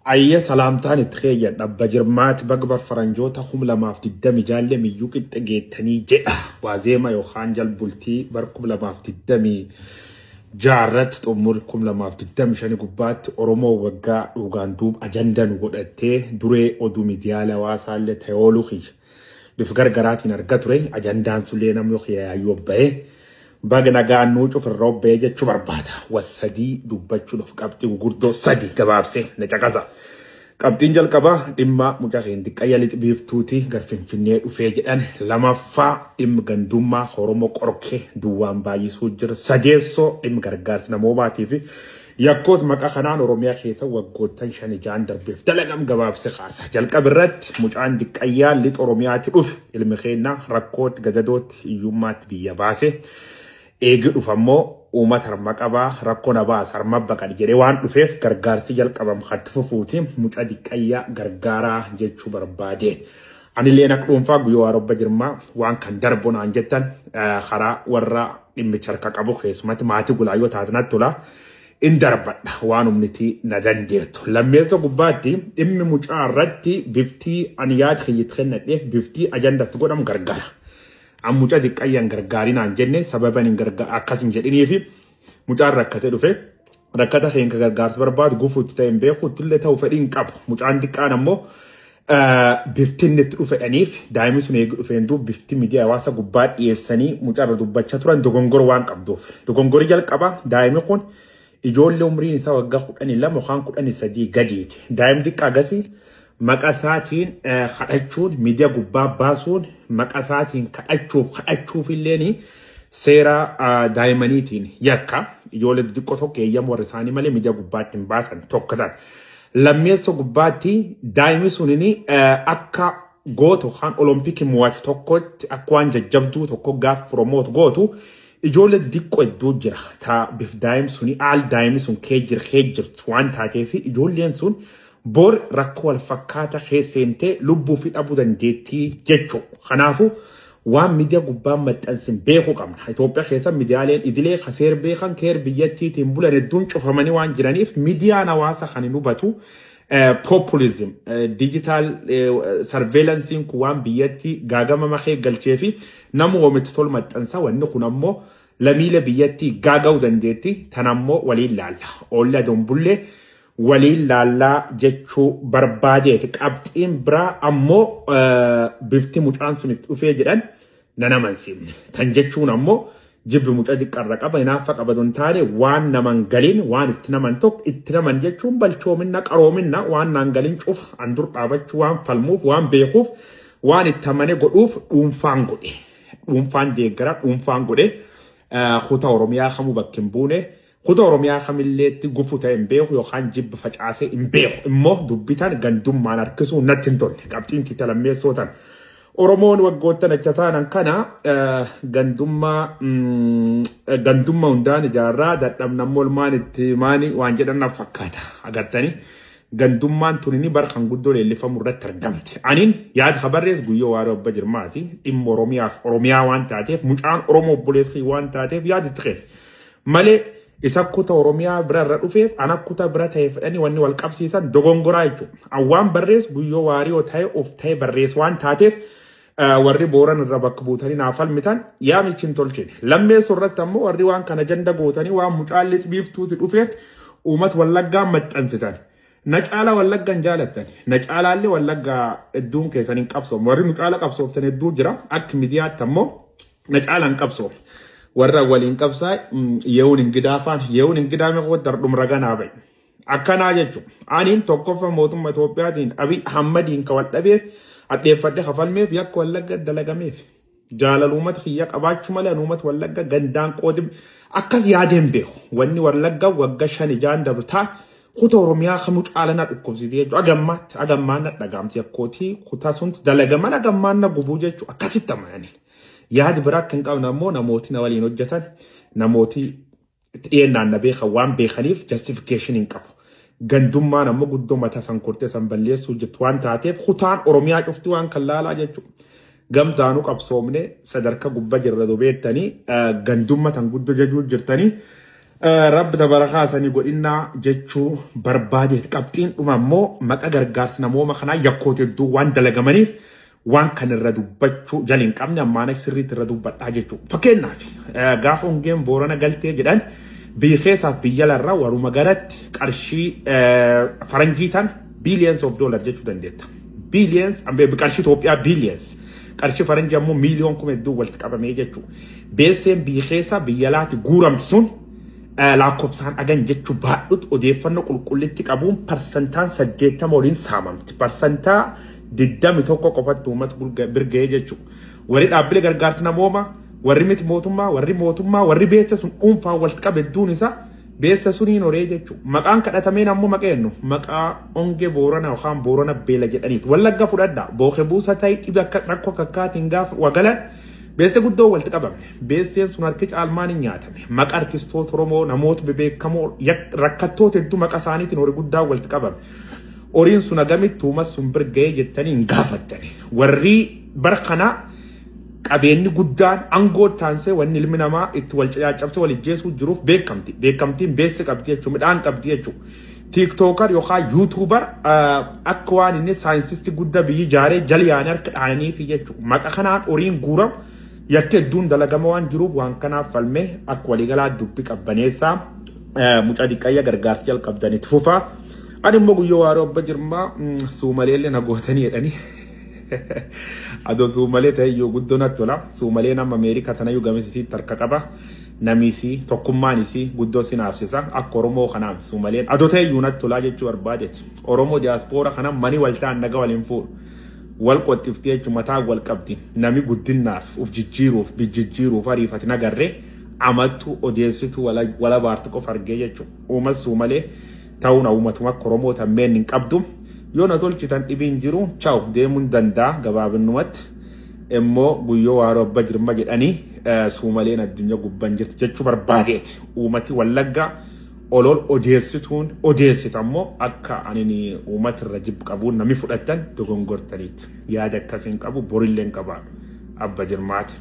Ayya salaamtaan itti keeyyan dhabba jirmaati bagbar faranjoota 2020 jaalle miyyuu qixxe geettanii jedha. Waazeema yookaan jalbultii bar 2020 jaarratti xumuri 2025 gubbaatti Oromoo waggaa dhugaan duub ajanda nu godhattee duree oduu miidiyaalee hawaasaallee tayooluu kiyya. Bifa gargaraatiin arga ture ajandaan sullee namni kiyya yaayyuu obba'ee baga nagaan nuu cufirra obba'ee jechuu barbaada. Wassadii dubbachuudhaaf qabxii gurguddoo sadi gabaabsee na caqasa. Qabxiin jalqabaa dhimma mucaa keenya xiqqayya lixa biiftuuti gar Finfinnee dhufee jedhan. Lamaffaa dhimma gandummaa Oromoo qorkee duwwaan baay'isuu jira. Sadeessoo dhimma gargaarsa namoomaatii fi yakkoota maqaa kanaan Oromiyaa keessa waggoottan 5-6 darbeef dalagam gabaabse kaasa. Jalqaba irratti mucaan diqqayyaa lixa Oromiyaatti dhufe ilmi keenya rakkootti gadadootti hiyyummaatti biyya baase. Eegi dhufa immoo uummata harma qabaa rakkoo na baasa harma baqadhe jedhee waan dhufeef gargaarsi jalqabam hatti fufuuti mucaa diqqayyaa gargaaraa jechuu barbaade. Anilleen akka dhuunfaa guyyoo waarobba jirmaa waan kan darbu naan jettan karaa warra dhimmicha harka qabu keessumatti maatii gulaayyoo taatinatti tola. In darbadha waan humniti na dandeettu. Lammeessa gubbaatti dhimmi mucaa irratti biftii ani yaada kiyyitti kennadheef biftii ajandatti godhamu gargara. An mucaa diqqayyaan gargaarinaan jenne sababan hin akkas hin jedhiniifi mucaan rakkate dhufe rakkata keenya gargaarsa barbaadu gufuutti ta'e hin beeku ittillee ta'u fedhii hin qabu. Mucaan diqqaan ammoo bifti inni itti dhufedhaniif daa'imni sun eegi dhufeen duub bifti miidiyaa hawaasa gubbaa dhiyeessanii mucaarra dubbachaa turan dogongora waan qabduuf. Dogongorri jalqaba daa'imni kun ijoollee umriin isaa waggaa 12 yookaan 13 gadiiti. Daa'imni xiqqaa gasii maqaa isaatiin kadhachuun miidiyaa gubbaa baasuun maqaa isaatiin kadhachuuf kadhachuuf illeen seera daa'imaniitiin yakka ijoollee xixiqqoo tokko eeyyama warra isaanii malee miidiyaa gubbaatti hin baasan tokko ta'an. Lammeessoo gubbaatti daa'imni sunini akka gootu yookaan olompikii mo'ate tokkotti akka waan jajjabduu tokko gaaf promote gootu ijoollee xixiqqoo hedduu jira. Ta bif daa'imni suni haal daa'imni sun kee jira kee jirtu waan taateef ijoolleen sun bor rakkoo wal fakkaata keesseentee lubbuu fi dhabuu dandeettii jechuudha. Kanaafuu waan miidiyaa gubbaan maxxansin beekuu qabna. Itoophiyaa keessa miidiyaaleen idilee kaseer beekan keer biyyattiitiin bulan hedduun cufamanii waan jiraniif miidiyaan hawaasa kan hin hubatu populism digital surveillance'n kun waan biyyatti gaagama makee galchee fi nama oomitti tol maxxansa wanni kun ammoo lamiilee biyyattii gaaga'uu dandeetti tan ammoo waliin laalla. Oolli adoon bullee waliin laallaa jechuu barbaadeeti. Qabxiin biraa ammoo bifti mucaan sun itti dhufee jedhan nan amansiifne. Tan jechuun ammoo jibbi mucaa xiqqarra qaba hinaafa qaba don taane waan naman galin waan itti naman tokko itti naman jechuun balchoominna qaroominna waan naan galin cufa an dur dhaabachuu waan falmuuf waan beekuuf waan itti amane godhuuf dhuunfaan godhe. Dhuunfaan deeggara dhuunfaan godhe kutaa Oromiyaa kamuu bakki hin buune kutaa Oromiyaa kamilleetti gufu ta'e hin beeku yookaan jibba facaasee hin beeku immoo dubbitan gandummaan harkisuu natti hin tolle qabxiin kitta lammeessoo tan. Oromoon waggoottan acha taanan kana gandummaa gandummaa hundaan ijaarraa dadhabna immoo ilmaan itti maani waan jedhan na fakkaata agartanii gandummaan tunini bar kan guddoo leellifamu irratti argamti. Anin yaada kabarrees guyyoo waaree obba jirmaati dhimma Oromiyaaf Oromiyaa waan taateef mucaan Oromoo obboleessi waan taateef yaada itti kenne. Malee isa kuta Oromiyaa bira irra dhufeef ana kuta bira ta'e fedhanii wanni wal qabsiisan dogongoraa jechuudha. An waan barrees guyyoo waariyoo ta'e of ta'e barrees waan taateef warri booran irra bakka buutanii naa falmitan yaamichi hin tolchine. Lammeessoo irratti ammoo warri waan kana janda gootanii waan mucaan lixa biiftuuti dhufeef uummata wallaggaa maxxansitan. Na caalaa wallagga hin jaalattan. Na caalaallee wallaggaa hedduun keessan hin qabsoomne. Warri nu caala qabsooftan hedduu jira. Akka miidiyaatti ammoo na caala hin qabsoomne. Warra waliin qabsaa ye'uun hin gidaafaan ye'uun hin gidaame koo dardhum raganaa ba'i. Akkanaa jechuun aniin tokkoffaa mootummaa Itoophiyaatiin Abiy Ahmadiin ka wal dhabeef hadheeffadhe kafalmeef yakka wallagga dalagameef. Jaalala uummata kiyya qabaachuu malee ani uummata wallagga gandaan qoodi akkas yaadeen beeku. Wanni wallagga wagga 5-6 dabtaa kuta Oromiyaa kamuu caala na dhukkubsite jechuudha. Agammaatti agammaan na dhagaamti yakkootii kutaa sun dalagaman agammaan na gubuu jechuudha. Akkasitti amananii. Yaadi biraa akka hin qabne ammoo namooti na waliin hojjetan namooti itti dhiyeennaan na beekan waan beekaniif justification hin qabu. Gandummaan ammoo guddoo mataa san kortee san balleessuu jirtu waan taateef kutaan Oromiyaa cufti waan kan laalaa jechuudha. Gamtaanuu qabsoomne sadarka gubba jirra dubeettanii gandumma tan guddoo jajuu jirtanii. Rabbi tabarakaa sanii godhinnaa jechuu barbaadeet. Qabxiin dhuma immoo maqa gargaarsa namooma kanaa yakkoota hedduu waan dalagamaniif waan kan irra dubbachuu jala hin qabne ammaana sirriitti irra dubbadhaa jechuudha. Fakkeenyaaf, gaafa hongeen Boorana galtee jedhan, biyya keessaaf biyya larraa waruma garatti qarshii faranjii tan billions of dollar jechuu dandeetta. Billions, qarshii Itoophiyaa billions. Qarshii faranjii ammoo miiliyoon 10,000 walitti qabamee jechuudha. Beesseen biyya keessa biyya laati guuramti sun lakkoofsaan agan jechuu baadhutti odeeffannoo qulqullitti qabuun 80% waliin saamamti. 21% qofatti uummata birga'ee jechuudha. Warri dhaabbilee gargaarsa namooma, warri miti mootummaa, warri mootummaa, warri beessa sun dhuunfaan walitti qabe hedduun isaa beessa suniin horee jechuudha. Maqaan kadhatameen ammoo maqaa eenyu? Maqaa ongee Boorana yookaan Boorana beela jedhaniiti. Wallagga fudhadhaa. Booke buusa ta'e dhibe akka rakkoo kakkaatiin gaafa wagalan beessa guddoo walitti qabamne. Beesseen sun harki caalmaan hin nyaatame. Maqaa artistoota Oromoo, namoota bebeekamoo, rakkattoota hedduu maqaa isaaniitiin horii guddaa walitti qabame. Horiin sun agamitti uummata sun birga'ee jettanii hin gaafattani. Warri bara kanaa qabeenyi guddaan aangoo taansee wanni ilmi namaa itti wal caccabsee wal ijjeesuu jiruuf beekamti. Beekamtiin beessa qabdi jechuudha. Midhaan qabdi jechuudha. TikToker yookaan YouTuber akka waan inni scientist guddaa biyyi ijaaree jala yaa'anii harka dhaananiifi jechuudha. Maqa kanaan horiin guuramu yakka hedduun dalagama waan jiruuf, waan kanaaf falmee akka waliigalaa dubbi qabbaneessaa mucaa diqqayya gargaarsa jalqabdanitti fufaa. Ani immoo guyyoo waaree obba jirmaa suumaleellee na gootanii jedhanii. Adoo suumalee ta'e iyyuu guddoo natti tola. Suumalee nama Ameerikaa tanayyuu gamisiisitti harka qaba. Namisii tokkummaan isii guddoo si naafsisa. Akka Oromoo kanaaf suumaleen adoo ta'e iyyuu natti tolaa jechuu barbaadeeti. Oromoo diaspora kana mani wal ta'an naga waliin fuudhu. Wal qoxxifti jechuun mataa wal qabdi. Nami guddinnaaf uf jijjiiruuf bijjijjiiruuf ariifati nagarree amattu odeessitu wala baartu qofa argee jechuudha. Uumas suumalee ta'uun uummatuma akka Oromoo tammeen hin qabdu. Yoo na tolchitan dhibiin jiru, chaw deemuun danda'a gabaabinumatti. Immoo guyyoo waaroo abba jirma jedhanii suumaleen addunyaa gubban jirti jechuu barbaadeeti. Uummati Wallaggaa olol odeessituun odeessita ammoo akka ani uummata irra jibbu qabuun namni fudhattan dogongortaniiti. Yaada akkasiin qabu, borillee hin qabaadhu. Abba jirmaati.